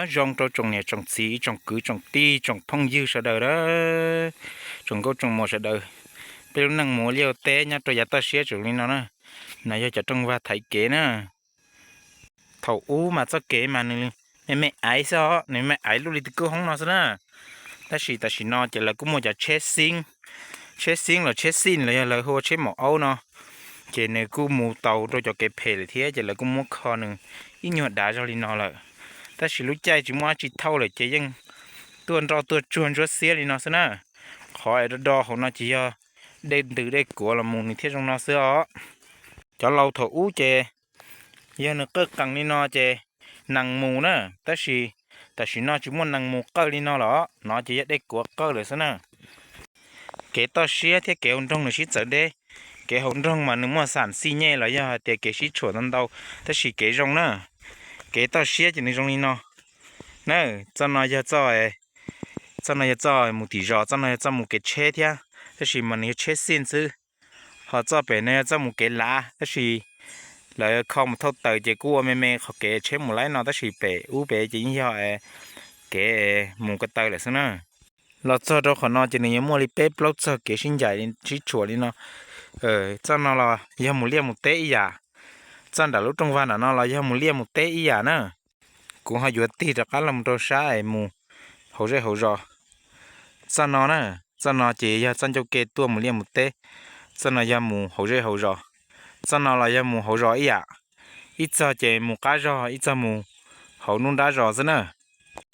Zoo rau tsoom niam tsoom txiv tsoom kwv tsoom tij tsoom phooj ywg sawv daws a, tsoom nkauj tsoom muam sawv daws, peb lub neej mus ua liaj ua teb nyob rau yav toj siab tseem li no na. No yog cov rooj vag thaiv kev na. Thaum ub mas txoj kev mas nws me me aiv xwb os, nws me me aiv luaj li tus kwj hoob no xwb na. Tab sis tam sim no ces lawv kuj muaj cov tsheb xib, tsheb xib los tsheb xij los yog lawv hu ua tsheb maum aub no, ces nws kuj mus tau rau cov kev phem lawm thiab ces lawv kuj muab kho nws ib nyuag dav zog li no lawm. Tab sis lub caij tsis muaj dab tsi thauj lawm ces yeej tuaj nroj tuaj tsuag ntsuab xiab li no xwb na. Qhov es do do hauv no ces yog dej ntws dej kuav los mus nws thiaj zoo no xwb os. Cov laus thaum ub ces yog nws qawj qees li no ces nees mus na, tab sis tam sim no tsis muaj nees mus qawj li no lawm, no ces yog dej kuav qawj lawm xwb na. Kev toj siab thiab kev hauv nroog nws sib txawv deb. Kev hauv nroog mas nws muaj xam xij nyej los yog hais tias kev sib tshuam ntau ntau, tab sis kev zoo na, kev toj siab ces nws zoo li no na. Txoj no yog txoj, txoj no yog txoj mus tim zos, txoj no yog txoj mus kev tsheb thiab, tab sis mas nws yog tsheb xij xwb. Ho txoj pem no yog txoj mus kev lav, tab sis lawv kho mus thauj taws ces kuj ua me me qhov kev tsheb mus laib no, tab sis pem ub pem ces yeej yog kev mus ko taw lawm xwb na. Los txog rau qhov no ces nws yuav muaj li peb plaub txog kev sib ncaim sib tshuam li no. Txoj no los yog mus liaj mus teb ib yam, txoj nram lub rooj vag nram no los yog mus liaj mus teb ib yam na. Kuv ho yuav tig rov qab los rau sab es mus hauv zej hauv zos. Txoj no na, txoj no ces yog txoj ncauj ke tuaj mus liaj mus teb, txoj no yog mus hauv zej hauv zos, txoj no los yog mus hauv zos ib yam. Ib txog ces mus qab zog, ib txog mus hauv nruab nrab zos xwb na.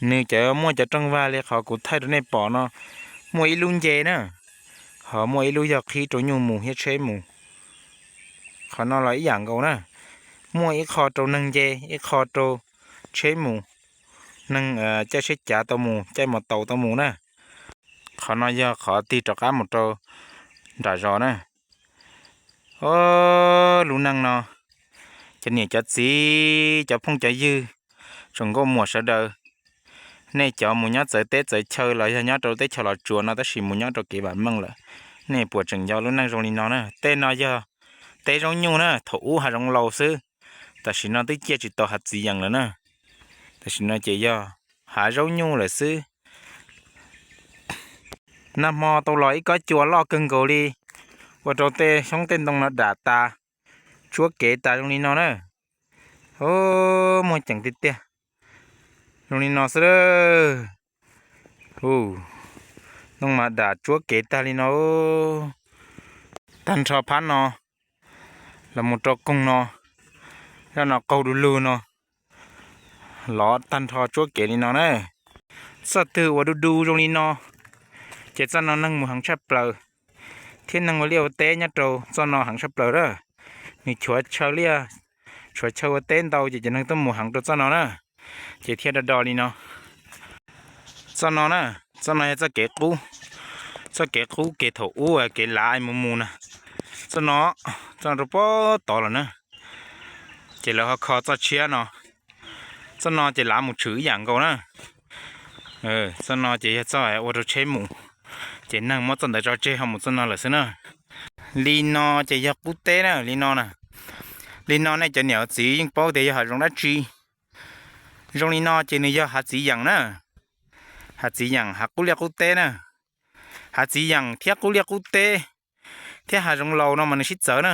Nws cov muaj cov rooj vag li qhov kuv thaij rau nej pom no, muaj ib lub nce na, ho muaj ib lub yog qhib rau nyuj mus thiab tsheb mus. Qhov no los ib yam nkaus na, muaj ib qho rau neeg nce, ib qho rau tsheb mus, neeg caij tsheb cav tau mus, caij mos taus tau mus na. Qhov no yog qhov tig rov qab mus rau nram zos na. O, lub neej no, cov niam cov txiv cov phooj cov ywg, tsoom nkauj muam sawv daws, nej cov mus nyob txawv teb txawv chaw los yog nyob rau teb chaws Los Tsuas no tab sis mus nyob rau kev vam meej lawm, nej puas tseem nco lub neej zoo li no na? Tej no yog teb zaub nyuj na, thaum ub hav zoov laus xwb, tam sim no twb ciaj tsis tau hav txiv yeem lawm na. Tam sim no ces yog hav zaub nyuj lawm xwb. Nag hmo tau los ib kob cua loj kawg nkaus li, ua rau tej xyoob tej ntoo no dam tas, tsuab kev tas zoo li no na. O, muaj ceem tiag tiag, zoo li no xwb. Hu, ntoo mas dam tsuab kev tag li no. Tag nrho phab no los mus rau koog no, zaj no qaug du lug no, lov tag nrho tsuab kev li no na. Txoj twg uas du du zoo li no, ces txoj no neeg mus heev tshaj plaws, thiab neeg ua liaj ua teb nyob rau txoj no heev tshaj plaws lawm. Nws chuav chaw liaj, chuav chaw ua teb ntau ces cov neeg tuaj mus heev rau txoj no na, ces thiaj do do li no. Txoj no na, txoj no yog txoj kev qub, txoj kev qub kev thaum ub kev lav mus mus na. Txoj no, txoj no rau puag tod lawm na, ces lawv ho kho txoj tshiab no. Txoj no ces lav mus tshwm ib yam nkaus na. Txoj no ces yog txoj ua rau tsheb mus, ces neeg muab txoj ntawd tso tseg ho mus txoj no lawm xwb na. Li no ces yog qub teb na, li no na. Li no nej cov niam txiv yeej paub tias yog hav zoov dab tsi. Zoo li no ces nws yog hav txiv yeem na. Hav txiv yeem, hav qub liaj qub teb na. Hav txiv yeem thiab qub liaj qub teb thiab hav zoov laus no mas nws sib txawv na.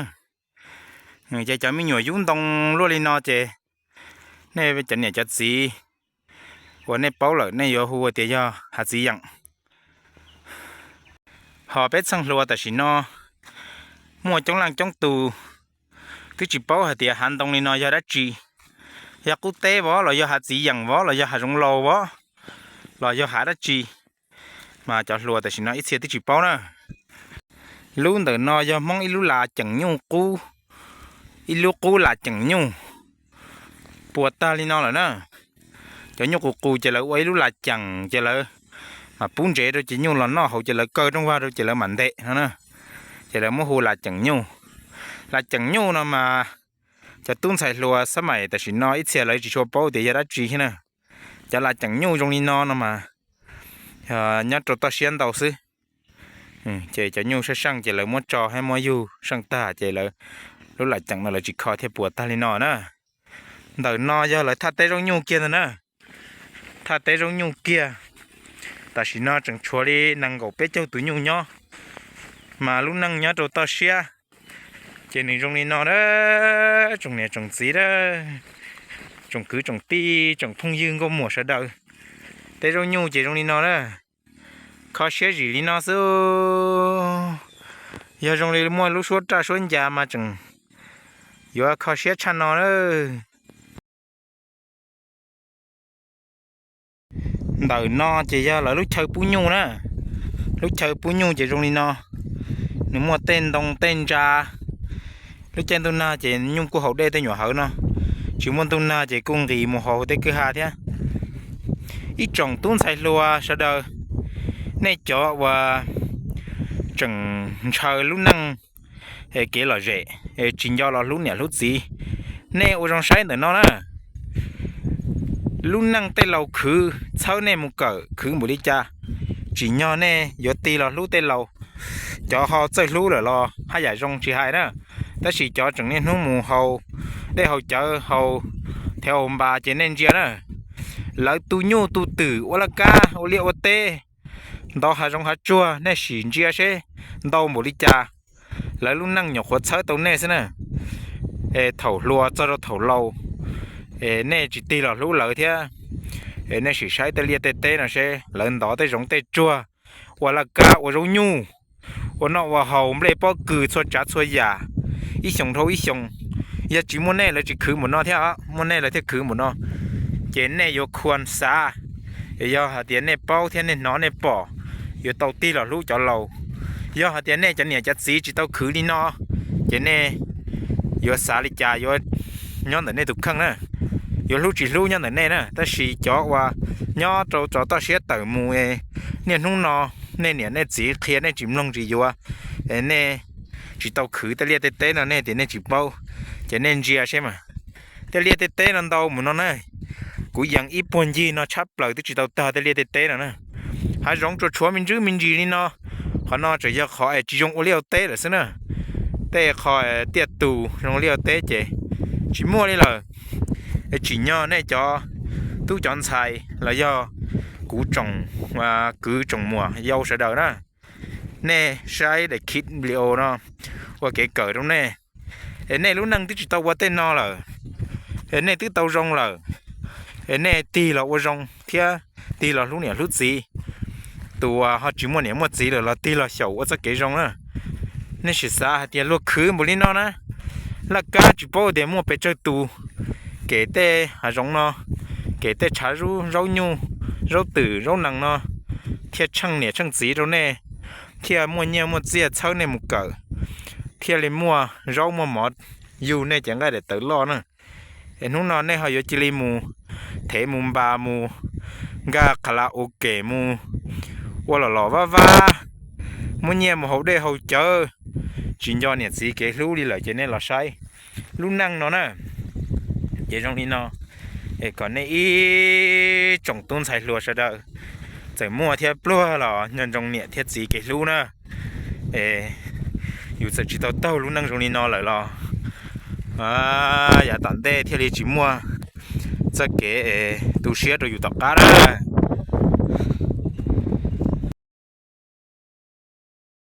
Ces cov me nyuam yub ntoo luaj li no ces nej cov niam cov txiv uas nej paub lawm nej yuav hu tias yog hav txiv yeem. Ho peb txheej hluas tam sim no muaj coob leej coob tus twb tsis paub hais tias hav ntoo li no yog dab tsi, yog qub teb vov los yog hav txiv yeem vov los yog hav zoov laus vov los yog hav dab tsi, mas cov hluas tam sim no ib txhia twb tsis paub na. Lub ntawm no yog Hmoob ib lub las ceem nyuj qub, ib lub qub las ceem nyuj puas tag li no lawm na. Cov nyuj qus qus ces lawv ua ib lub las ceem ces lawv mam pub ntsev rau ces nyuj los noj hauv ces lawv kaw rooj vag rau ces lawv mam ntes no na. Ces lawv muab hu las ceem nyuj. Las ceem nyuj no mas cov tub ntxhais hluas xab maim tam sim no ib txhia lawv tsis tshua paub tias yog dab tsi thiab na. Cov las ceem nyuj zoo li no no mas nyob rau toj siab ntau xwb. Ces cov nyuj seej seej ces lawv muab tso thiab muab yug seej tag ces lawv lub las ceem no lawv tsis kho thiaj puas tag li no na. Ntawm no yog lawv thaj teb zaub nyuj kiag ntag na. thaj teb zaub nyuj kiag. Tam sim no tseem tshuav li nees nkaum peb caug tus nyuj nyob, mas lub neej nyob rau toj siab ces nws zoo li no na, tsoom niam tsoom txiv a, tsoom kwv tsoom tij tsoom phooj ywg nkauj muam sawv daws. Teb zaub nyuj ces zoo li no na, kho siab zim li no xwb. Yog zoo li muaj lub suab raj suab ncas mas tseem yuav kho siab tshaj no na. Ntawm no ces yog lawv lub chaw pub nyuj na. Lub chaw pub nyuj ces zoo li no, nws muaj tej ntoo tej ntsa. Lub caij ntuj nag ces nyuj kuj haus dej tej nyuam hawv no, tsis muaj ntuj nag ces kuj nqis mus haus tej kwj ha thiab. Ib tsoom tub ntxhais hluas sawv daws, nej cov uas tseem ntshaw lub neej kev lom zem, tsis nco los hlub niam hlub txiv, nej ua zoo saib ntawm no na. Lub neej tej laus khwv txhawb nej mus kawm khwv npaum li cas, tsim nyog nej yuav tig los hlub tej laus. Cov ho txawj hlub lawm los haj yam zoo tsis hais na, tab sis cov tseem niaj hnub mus haus dej haus cawv haus thev haus npas ces nej ntsia na, lawv tu nyuj tu twm ua laj kab ua liaj ua teb, ntov hav zoov hav tsuag, nej sim ntsia seb ntau npaum li cas. Lawv lub neej nyuam qhuav txhawb tau nej xwb na. Thaum hluas txog rau thaum laus, nej tsis tig los hlub lawv thiab, nej sim saib tej liaj tej teb no seb lawv ntov tej zoov tej tsuag, ua laj kab ua zaub nyuj, ua noj ua haus nplej pob kws txhua tsav txhua yam, ib xyoos dhau ib xyoos. Yog tsis muaj nej lawv tsis khwv npaum no thiab, muaj nej lawv thiaj khwv npaum no. Ces nej yuav khuam xav, yog hais tias nej paub thiab nej hnov nej pom, yuav tau tig los hlub cov laus. Yog hais tias nej cov niam cov txiv tsis tau khwv li no, ces nej yuav xav li cas yuav nyob ntawm nej tus kheej na, yuav hlub tsis hlub nyob ntawm nej na. Tab sis cov uas nyob rau txog toj siab tawm mus, niaj hnub no nej niam nej txiv qhia nej tsis mloog tsis yuav, nej tsis tau khwv tej liaj tej teb no nej tias nej tsis paub, ces nej ntsia seb mas, tej liaj tej teb no ntau mus no na. Kuv yees ib puag ncig no tshab plaws twb tsis tau tag tej liaj tej teb no na. Hav zoov tsuas tshuav me ntsis me ntsis li no. Qhov no tseem yog qhov es tsis zoo ua liaj ua teb lawm xwb na. Tej qho tiaj tus zoo liaj ua teb ces tsis muaj li lawm. Tsim nyog nej cov tub cov ntxhais los yog kuv tsoom kwv tsoom muam yau sawv daws na, nej saib daim clip video no ua kev kawm rau nej. Es nej lub neej twb tsis tau ua tej no lawm, es nej twb tau zoo lawm, es nej tig los ua zoo thiab tig los hlub niam hlub txiv. Tus uas ho tsis muaj niam muaj txiv lawm los tig los xyaum ua txoj kev zoo na. Nej sim xav hais tias luag khwv npaum li no na, laj kab tsis paub tias muaj pes tsawg tus, kem tej hav zoov no, kem tej tshav zaub nyuj, zaub twm zaub nees no, thiaj tsheej niam tsheej txiv rau nej, thiaj muaj nyiaj muaj txiaj txhawb nej mus kawm, thiaj li muaj zaub muaj mov yug nej cov nqaij daim tawv loj na. Es hnub no nej ho yuav cia li mus thev mus npas mus nkag qha la ua kem mus ua los los vaj vab, muab nyiaj mus haus dej haus cawv, tsis nco niam txiv kev hlub li lawm ces nej los saib lub neej no na. Ces zoo li no, es kom nej ib tsoom tub ntxhais hluas sawv daws, txawm muaj thiab pluag los nco ntsoov niam thiab txiv kev hlub na. Es yus txawm tsis tau taug lub neej zoo li no lawm los yav tom ntej thiaj li tsis muaj txoj kev tu siab rau yus tom qab na.